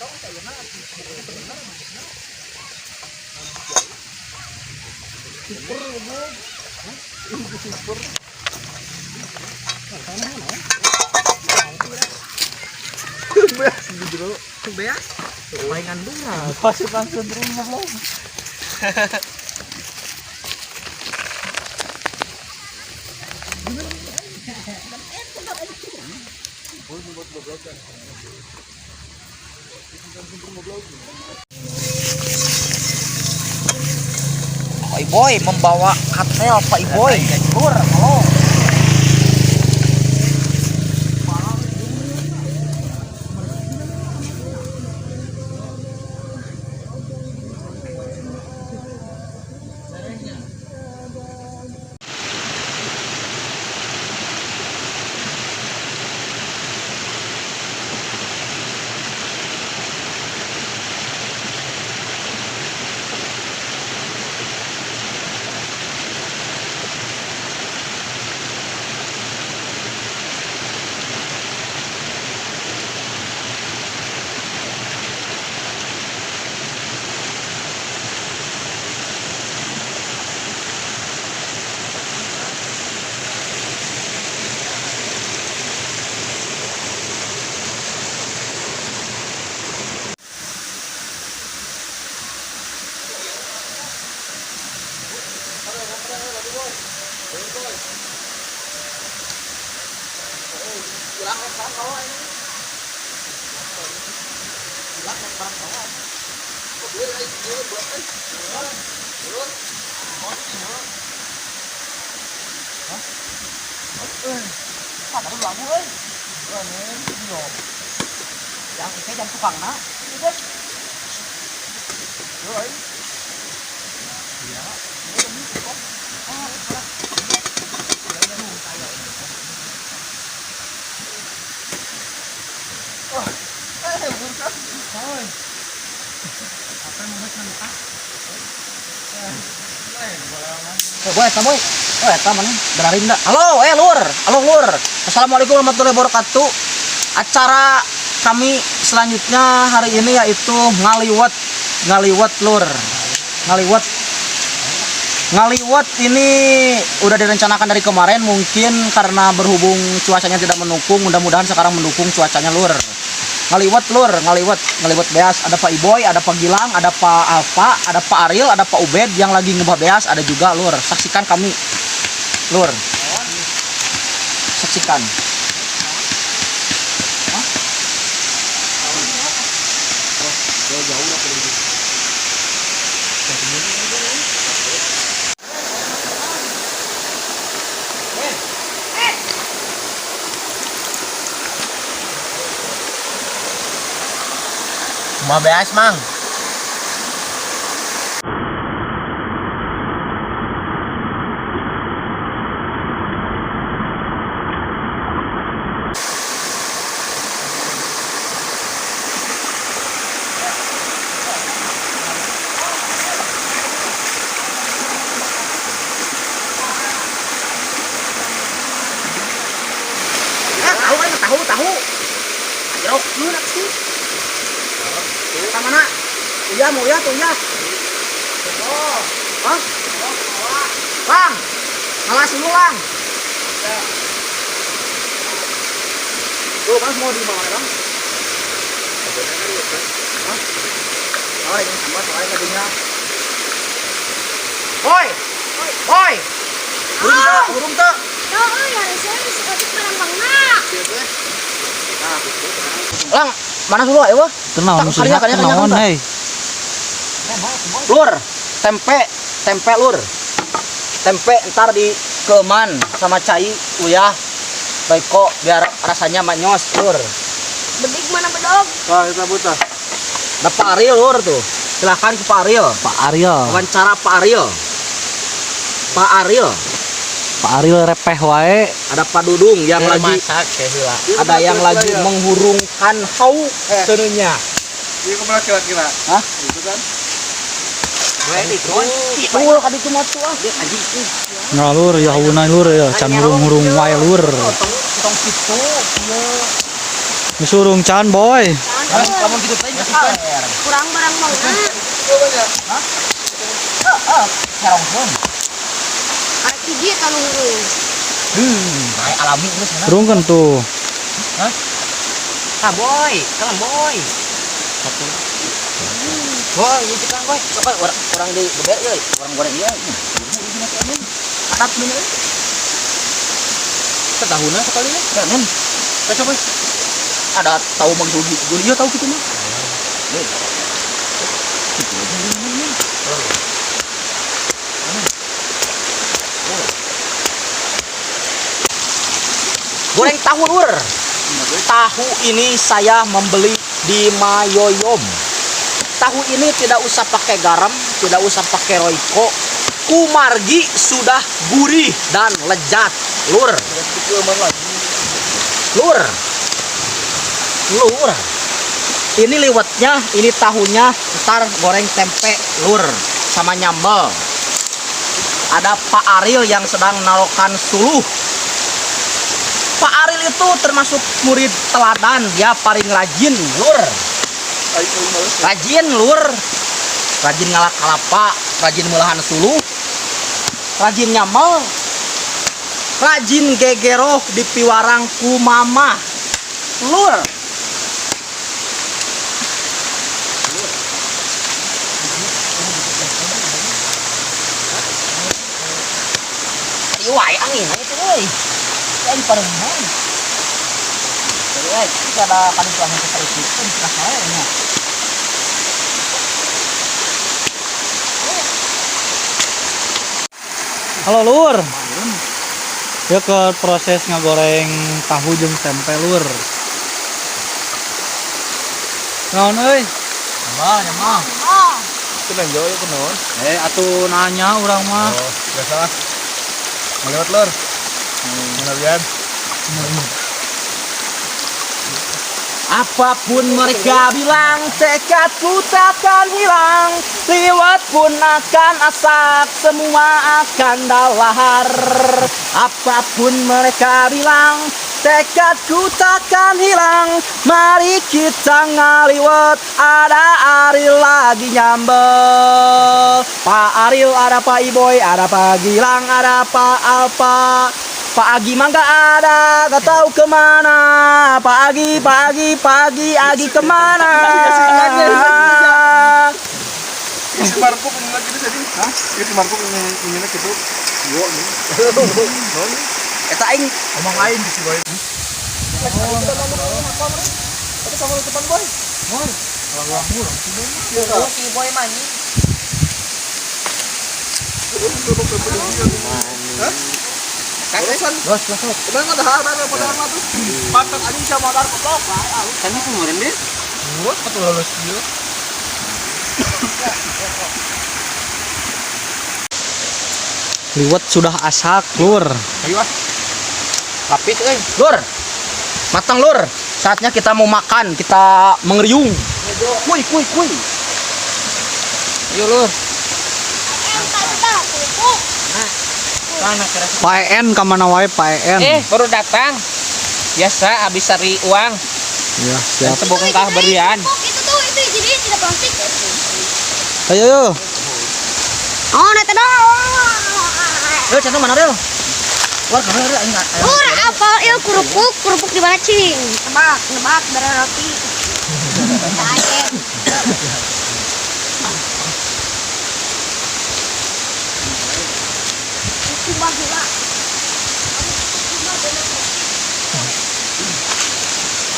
Super goblok. Hah? Super. Beas di jero. Beas. Palingan berat. Pasti langsung terus goblok. Pak Iboy membawa katel Pak Iboy. Lur, halo. Yang ini jam tukang nak. Boy, eta boy. Oh, eta mana? Berarin dah. Halo, lur. Halo lur. Assalamualaikum warahmatullahi wabarakatuh. Acara kami selanjutnya hari ini yaitu ngaliwet, ngaliwet lur. Ngaliwet. Ngaliwet ini udah direncanakan dari kemarin, mungkin karena berhubung cuacanya tidak mendukung, mudah-mudahan sekarang mendukung cuacanya lur. Ngaliwet lur, ngaliwet, ngaliwet beas. Ada Pak Iboy, ada Pak Gilang, ada Pak Alfa, ada Pak Ariel, ada Pak Ubed yang lagi ngubah beas, ada juga lur. Saksikan kami lur. Saksikan. Mau beas, Mang. Ah, tahu kan tahu tahu. Jeruk lu nak sih. Mana? Iya mau ya tuh ya. Oh. Hah? Bang. Ngalas dulu, Bang. Tuh, Bang mau di mana, Bang? Hah? Oh, ini sama soalnya tadinya. Boy. Boy. Burung tuh, burung tuh. Oh, ya harusnya bisa kasih barang-barangna. Lang, mana dulu ayo? Tenang, Kalinya, kalinya, tenang, kalinya, hei. Lur, tempe, tempe lur. Tempe ntar di keman sama cai uyah baiko biar rasanya manyos lur. Bedik mana bedog? Wah, kita buta. Ada Pak Ariel lur tuh. Silahkan ke Pak Ariel. Pak Ariel. Wawancara Pak Ariel. Pak Ariel. Pak Ariel repeh wae. Ada Pak Dudung yang lagi masak ya heula. ada yang lagi menghurungkan hau senunya. Iya, kemana kira-kira? Hah? Itu kan. Betul, kadi cuma tuh ah. Nah lur, ya hauna lur ya, can hurung-hurung wae lur. Tong tong kitu, ieu. Geus hurung can boy. Lamun kitu teh kaler. Kurang barang bangna. Hah? Heeh, herongkeun. Karek hiji eta nu hurung. Bae alami geus mana. Hurung kan tuh. Hah? Ah, boy, kalem boy. Satu. Boy, ini cekang boy. Coba orang di geber euy, orang goreng ieu. Anak minum. Setahunna sekali ya. Ya, men. Coba boy. Ada tahu maksud gue iya tahu gitu mah. Goreng tahu lur. Tahu ini saya membeli di Mayoyom. Tahu ini tidak usah pakai garam, tidak usah pakai royco. Kumargi sudah gurih dan lezat, lur. Lur. Lur. Ini liwetnya, ini tahunya, ntar goreng tempe lur sama nyambel. Ada Pak Aril yang sedang narokan suluh. Pak Aril itu termasuk murid teladan, dia paling rajin lur. Rajin lur. Rajin ngalak kalapa, rajin melahan suluh, rajin nyambel, rajin gegeroh di piwarang ku mama. Lur. Iwai angin itu euy. Aing pareman. Jadi euy, kita ada paling tuang kita itu pun nya. Halo lur. Ya ke proses ngagoreng tahu jeung tempe lur. Naon euy? Nyambal, nyambal. Oh, Itu nanya ya kunaon? Atuh nanya urang mah. Oh, enggak salah. Mau lewat lur. Mana lihat? Apapun mereka bilang, tekadku takkan hilang. Liwat pun akan asak, semua akan dalahar. Apapun mereka bilang, tekadku takkan hilang. Mari kita ngaliwet, ada Aril lagi nyambel. Pak Aril, ada Pak Iboy, ada Pak Gilang, ada Pak Alpa. Pak Agi mah nggak ada, nggak tahu kemana. Pak Agi, Pak Agi, Pak Agi, Agi kemana? Si Marco ini lagi jadi. Hah? Si Marco ini gitu. Yo nih. Eta aing Ngomong lain di si boy. Tapi sama lu depan boy. si boy mah anjing. Hah? Urusan. Los, los, los. Udah nggak ada ada pada apa tuh? Pantat anjing sama dar goblok. Kami kemarin deh. Gua satu lulus dia. Liwet sudah asak lur. Ayo ah. Lapis euy. Lur. Matang lur. Saatnya kita mau makan, kita mengeriung. Kuy, kuy, kuy. Ayo lur. tadi tah kerupuk. Pak En ka mana wae Pak En? Baru datang. Biasa habis cari uang Ya, dan siap. sebongkah berlian. Kerupuk itu tuh itu jadi tidak plastik. Ayo yo. Oh, nah tadi. Lur, contoh mana Ril? War, kamana Ril? Aing Lur, apa il kerupuk, kerupuk di mana cing? Nebak, nebak dari roti. Ayam. Itu bagula.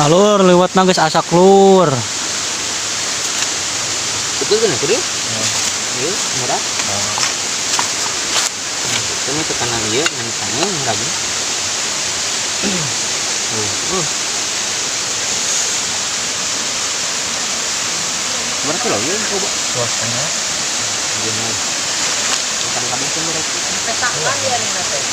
Alur liwet geus asak lur. Betul kan itu? Iya, murah. Itu mah tekanan ieu ngan sange murah ge. Berapa kilo ya coba? Dua setengah. Ikan kabeh teh murah. Pesakan dia nih teh.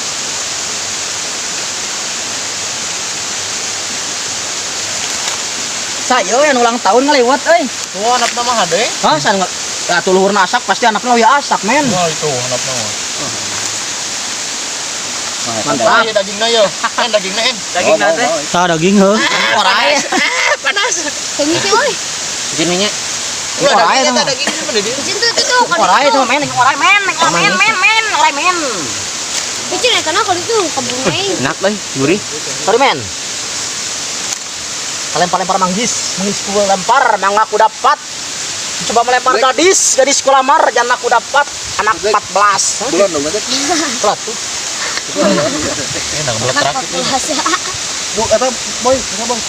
Saya yang ulang tahun ngelewat euy. Tuh anakna mah hade. Hah, san atuh luhurna asak pasti anaknya ya asak men. Wah itu anakna mah. Mantap. Ayo dagingna yo. En dagingna en. Daging teh. Tah daging heuh. Orai. Panas. Leungit euy. Jadinya Ulah Orai dagingnya mah. tah dagingnya mah di dieu. Micin tuh itu kan Orai itu. itu men, orai men, men men men, orai men. Micin eta na kalau itu ka Brunei. enak euy, gurih. Sorry men. Lempar-lempar manggis, manggis ku lempar, mangga aku dapat. Coba melempar gadis, gadis ku lamar, jangan aku dapat. Anak 14. Bulan dong ngajak. Telat tuh. Enak Anak 14. Bu eta boy, eta boy.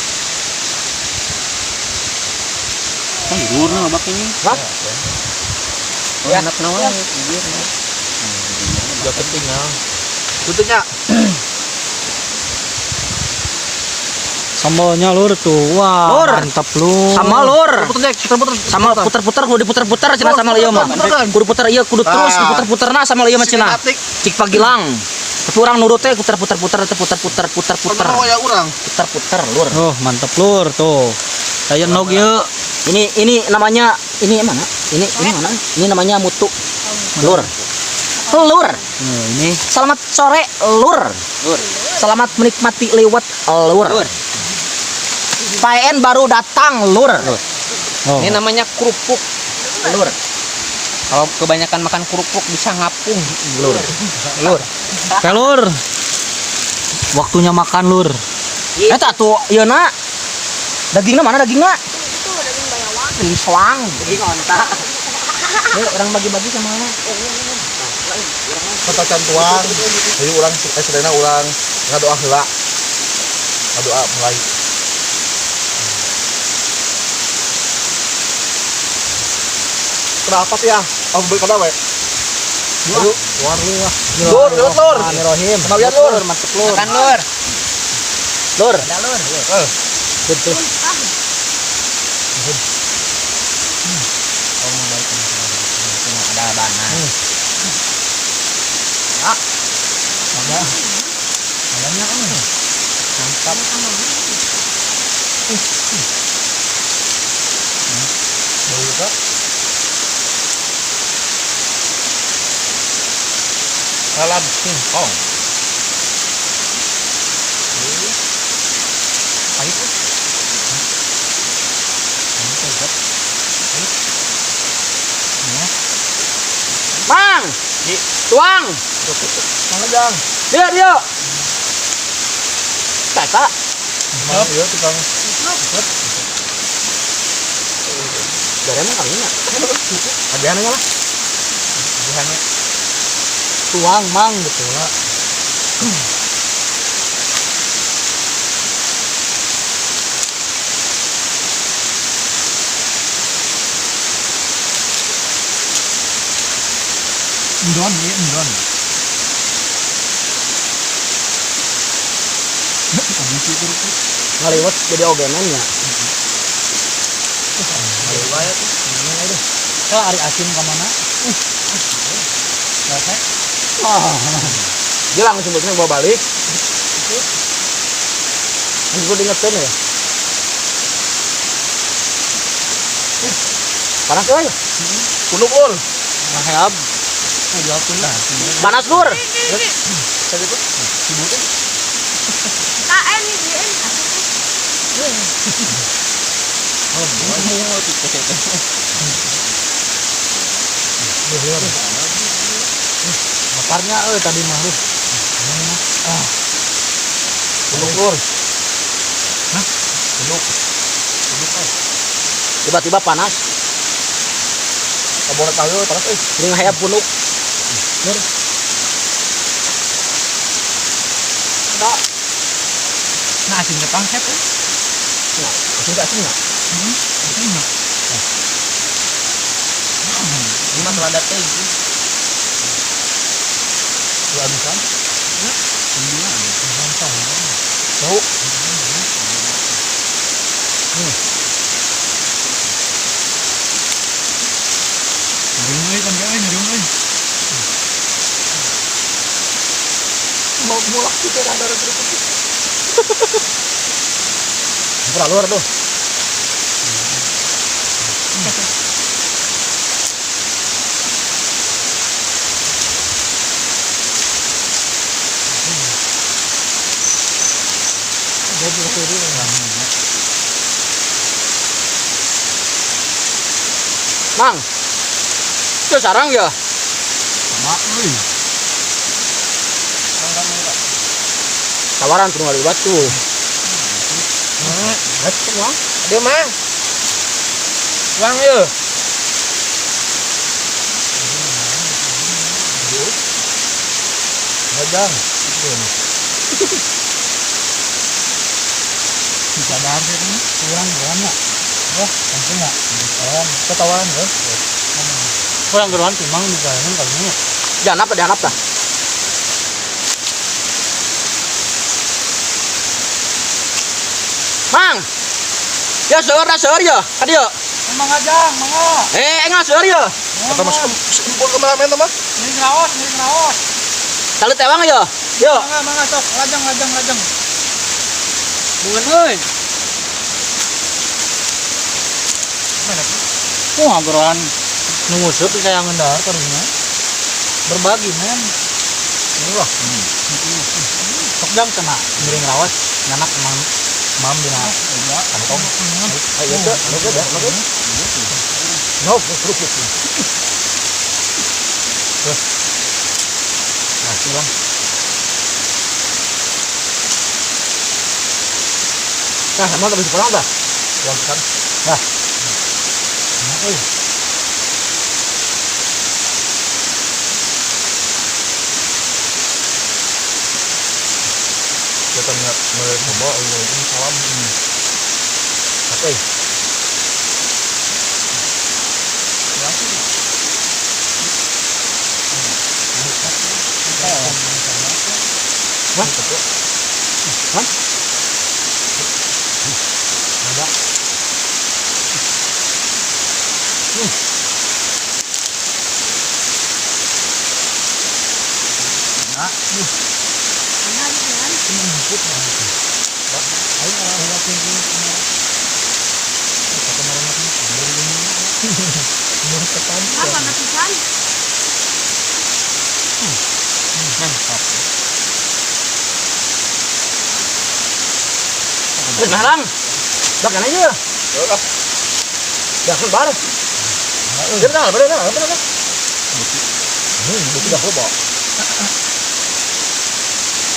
Kan gurih lobak ini. Hah? Oh, enak naon. Udah ketinggal. Tutupnya. Sambalnya lur tuh. Wah, Lur. mantap lur. Sama lur. Puter Jack, puter puter. Sama puter-puter kudu diputer-puter cenah sama ieu mah. Kudu puter ieu kudu terus Ah. diputer-puterna sama ieu mah cenah. Sinematik. Cik pagilang. Tapi orang nurut teh puter-puter-puter teh puter-puter puter-puter. Pernah ya urang. Puter-puter lur. Oh, mantap lur tuh. Saya nog ieu. Ini namanya ini mana? Ini mana? Ini namanya mutu. Lur. Lur. Nah, ini Selamat sore lur. Lur. Selamat menikmati lewat lur. Lur. PN baru datang lur. oh. Ini namanya kerupuk. Lur. Kalau kebanyakan makan kerupuk bisa ngapung. Lur. Lur. Oke, lur. Waktunya makan lur. Eta tuh ieu na. Dagingna mana dagingna? Itu daging bayawang. Daging soang. Daging onta. Ini orang bagi-bagi sama mana? Kata cantuang. Jadi urang sedena urang ngadoa heula. Ngadoa mulai. Kenapa sih ya? Aku beli kada we. Ayo, Keluar lu lah. Lur, lur, lur. Bismillahirrahmanirrahim. Kenawian, lur. Mantep lur. Makan lur. Lur. Ada lur. Eh, Betul. Ada bana. Ada. Adanya euy. Mantap. bau juga. Salam singkong. Pahit. Mang. Tuang. Mana jang? Dia dia. Tata. Mana ieu tukang Dari emang kalinya. Ada lah. Tuang mang gitu lah. Endon, iya endon. Ngaliwat jadi ogemen ya. Ya, ari asin ka mana? Rasa? Ah. Dia langsung sebutnya bawa balik. Ini gue diingetin ya. Panas euy. Kunuk ul. Ngaheab. Nah, jawab pun lah. Panas lur. Saya itu. Ibu teh. KN nih, Makarnya euy tadi mah lu. Ah, Kunuk lur. Hah? Kunuk. Kunuk eh. Tiba-tiba panas. Kaboret tahu panas euy. Jadi ngaheab punuk. Lur. nah asin Jepang chef euy. Nah, asin gak asin nggak? Asin enggak? Ini mah selada teh sih. Dua habisan. Bau. Nyeriung euy kan euy, nyeriung euy. Mau mulak kita ada kerupuk. Pura lur tuh. Mang. Itu sarang ya. Sama euy. Tawaran tuh ngaliwat tuh. Aduh, Mang. Uang yuk. Ngajang. Sadar sih ini kurang geroan ya. Oh, penting ya. Geroan, ketawaran ya. Kurang geroan timang di jalan kali ini. Jangan apa, jangan apa. Mang. Ya seur dah seur ya. Kadieu. Mang ajang, mangga. Eh, enggak seur ya. Kata masuk empul kameramen mah. Miring raos, miring raos. Tali tewang ya. Yo. Mangga, mangga sok, lajang, lajang, lajang. Bungan euy. Wah, geroan nu nguseup saya ngendar karunya. Berbagi, men. Wah. Sok jang cenah miring raos, nyanak emang mam dina kantong. Ayo teu, oke dah, oke. No, kerupuk. Terus. Nah, silang. Nah, emang tak bisa pulang dah. Pulang pesan. Nah. Euy. Kita coba ini salam ini. Oke. Hah? Hah? Ada. Nah, Mana gitu kan? ayo ulah tinggi. Apa nggak pisan? Nah, lang. Dak aja. Ya udah. Dak bar. Dia dah, bar dah, bar dah. Bukti dah lo bawa.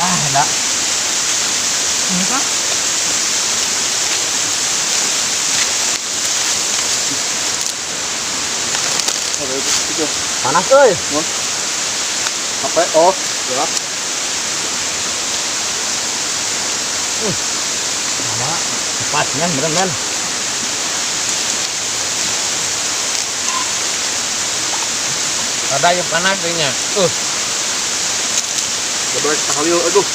Ah, enak. Ini kan? Panas euy. HP oh, ya. Sama pasnya bener men. Ada yang panas nya. Gebrek tahlil aduh.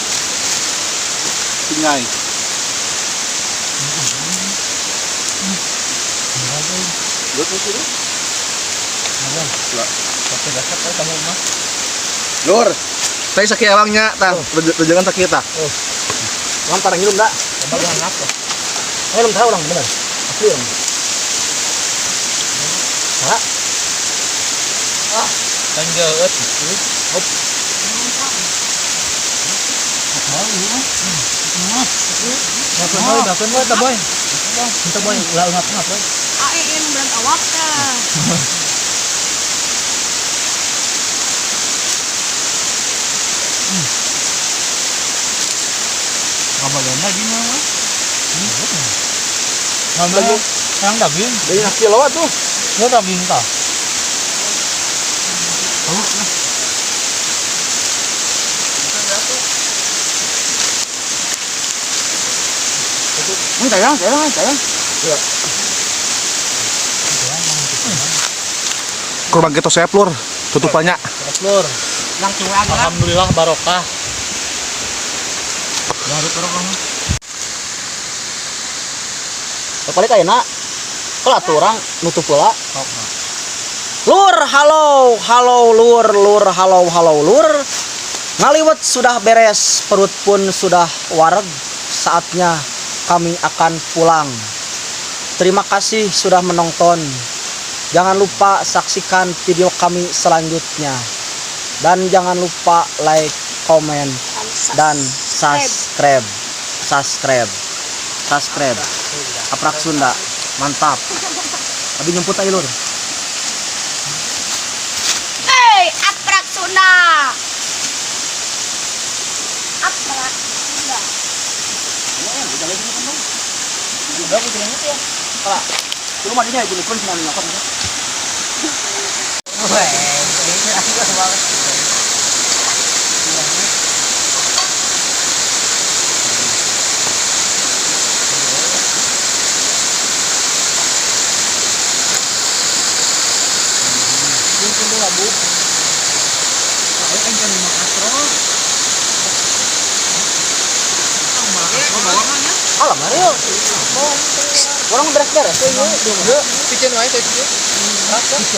Singai. Lihat masih itu? Tapi dasar kali tahu mah. Lur, tadi sakit abangnya, tah, jangan sakit tah. Orang tarang ngirum dak. Coba jangan apa. Ngirum tahu orang bener. Asli orang. Salah. Tanjeut. Hop. Bakun boy, bakun boy, boy. Kita boy, ulah ungap-ungap boy. AEN berat awak tah. Kabagan lagi mah. Ngambil yang daging. Dari nasi lewat tuh. Lo daging tah. Ini sayang, sayang, sayang. Kurang kita saya lur, tutupannya. Lur. Langsung aja. Alhamdulillah barokah. Balik ayeuna. Kalau atuh urang nutup heula. Lur, halo, halo lur, lur, halo, halo lur. Ngaliwet sudah beres, perut pun sudah wareg. Saatnya kami akan pulang. Terima kasih sudah menonton. Jangan lupa saksikan video kami selanjutnya. Dan jangan lupa like, komen, dan subscribe. Subscribe. Subscribe. Aprak Sunda. Mantap. Abi nyumput aja lur. Sunda. Apa? Sunda. Udah aku bilang itu ya. Kalau lu mah dinya gini pun senang nyokot. Weh, ini aku banget. Alah, Mario. Orang beres-beres ya, Piceun wae teh piceun.